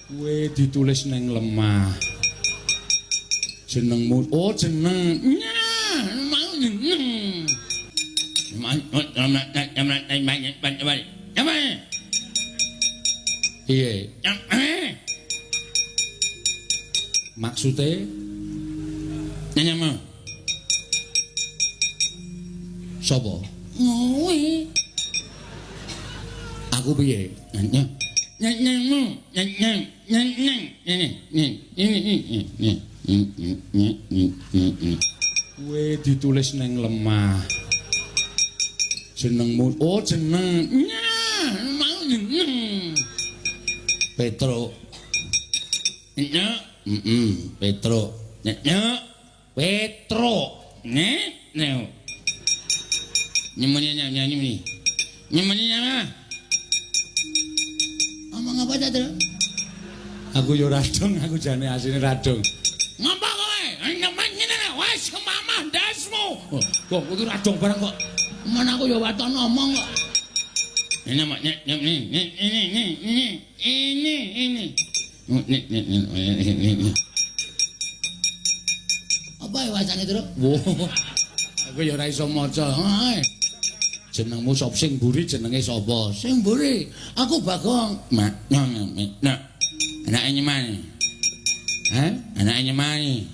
Kowe ditulis neng lemah. Jenengmu, oh jeneng. Nyah, mau jeneng. Piye? Maksude nyanyama. Sapa? Kowe. Aku piye? Nyanyamu, nyanyang, nyanyang, ini. Kowe ditulis neng lemah. Jenengmu, oh jeneng. Nyah, mau jeneng. Petro. Nyok, Petro. Nyok, Petro. Nek, nek. Nyemuni nyemuni. Nyemuni nyama. Ngomong apa ta, Tru? Aku yo radong, aku jane asine radong. Ngapa kowe? Nyemen ngene lho, wis kemamah ndasmu. Kok kudu radong barang kok. Men aku yo waton ngomong kok. Ini ini ini ini. Ini. Apa ya wacane, Tru? Wah. Aku ya ora iso maca. Jenengmu sapa sing mburi jenenge sapa? Sing mburi, aku Bagong. Mak, nak. Anake nyemani. Hah? Anake nyemani.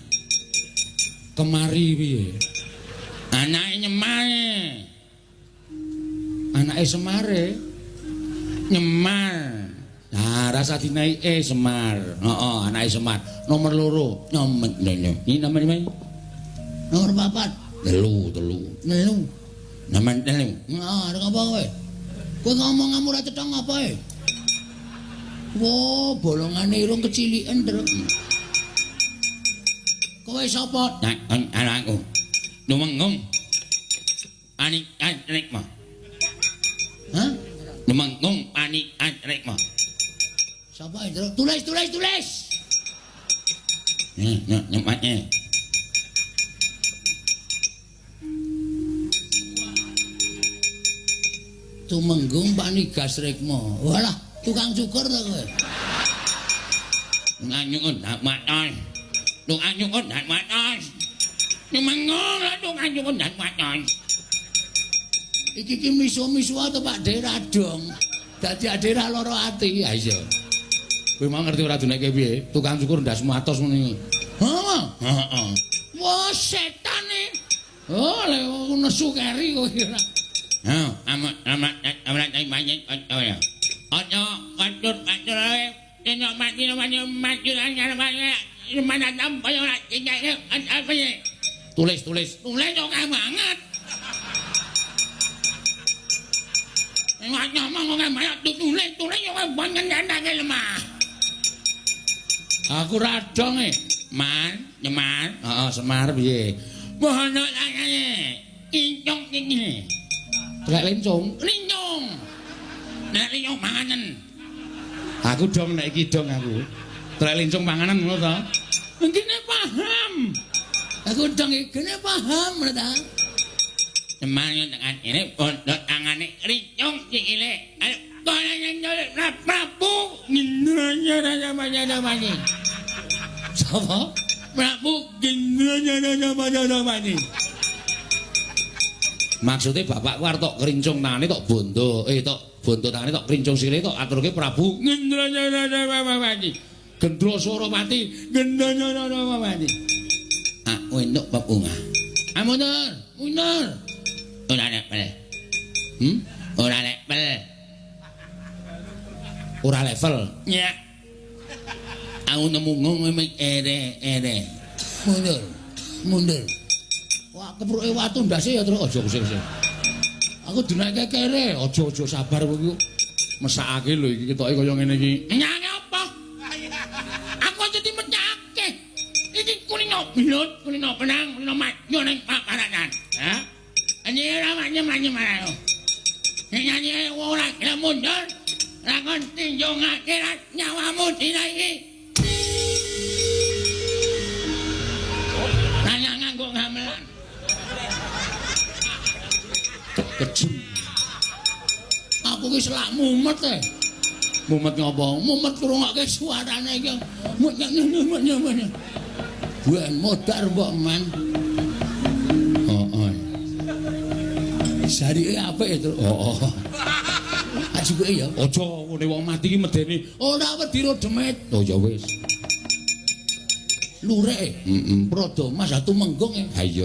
Kemari piye? Anake nyemani. Anake Semare. Nyemar. Nah, rasa dinaike Semar. Heeh, anake Semar. Nomor 2. Nomor ini nomor lima. Nomor 4. Telu. Telu. Nomor 3. Nah, arep apa kowe? Kowe ngomong ora cetha ngapa e? Wo, bolongane irung keciliken, Tru. Kowe sapa? Nah, anakku. Lumenggung. Anik anik mah. Hah? Lumenggung anik anik mah. Sapa, Tru? Tulis, tulis, tulis. Nih, nyempatnya. Tumenggung Panigas Rekma. Walah, tukang cukur ta kowe? Nganyukun dak matos. Tukang cukur dak matos. Tumenggung tukang cukur dak matos. Iki ki misu-misu ta Pak De radong. Dadi ade ra lara ati. Ha iya. Kowe mau ngerti ora duneke piye? Tukang cukur ndasmu atos ngene iki. Heeh. Heeh. Wah, setane. Oh, lek nesu keri kowe ora. Hah, amat amat amat aja kantur kantur ae dene mati mati mati mana tampa ora apa tulis tulis tulis kok banget. Ngomong kok banget tulis tulis kok banget ndake lemah. Aku radong e. Man, nyeman. Heeh, Semar piye? Bono tangane. Incung iki. Trek lincung, lincung. Nek lincung panganan. Aku dong nek iki dong aku. Trek lincung panganan ngono ta? Ngene paham. Aku dong iki paham lho ta. Semane tekan ini bondo tangane lincung sikile. Ayo kono nyolek Prabu Gendra-nya-nya-nya-nya. Sapa? Prabu Gendra-nya-nya-nya-nya. Maksudnya bapakku arep tok krincung tangane tok bondo, tok bondo tangane tok krincung sikile tok aturke Prabu Gendra-nya-nya-nya-nya. Gendra Surapati, Gendra-nya-nya-nya-nya. Aku entuk bebungah. Ah mundur, mundur. Ora level. Ora level. Ora level. Ya. Aku nemu ngomong ere-ere. Mundur. Mundur. Wah, kepruke watu ndase ya, Tru. Aja kusik-kusik. Aku dinaike kere, aja-aja sabar kowe iki. Mesakake lho iki ketoke kaya ngene iki. Nyang apa? Aku aja dimecake. Iki kulino belut, kulino benang, kulino madya ning paparanan. Ha? Ini ora manyem-manyem ae. Nek nyanyi ora gelem mundur, lakon tinjung akhirat nyawamu dina iki. Nanya nganggo gamelan. Kejem. Aku Aku ki selak mumet e. Mumet ngopo? Mumet krungokke suarane iki. Mumet. Ben modar mbok man. Heeh. Jarike apik ya, Truk. Heeh. Ajuke ya. Aja ngene wong mati ki medeni. Ora wedi ro demit. Oh ya wis. Lurek. Heeh. Prada Mas Tumenggung e. Ha iya.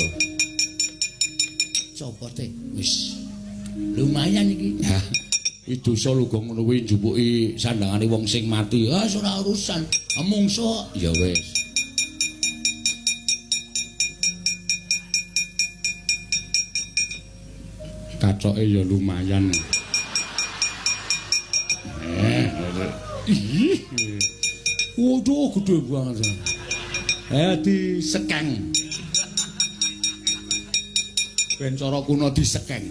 Copote wis. Lumayan iki. Ha. Iki dosa lho gong ngono kuwi njupuki sandangane wong sing mati. Ah ora urusan. Mungsuh. Ya wis. Katoke ya lumayan. Ih. Waduh gede banget. Disekeng. Ben cara kuno disekeng.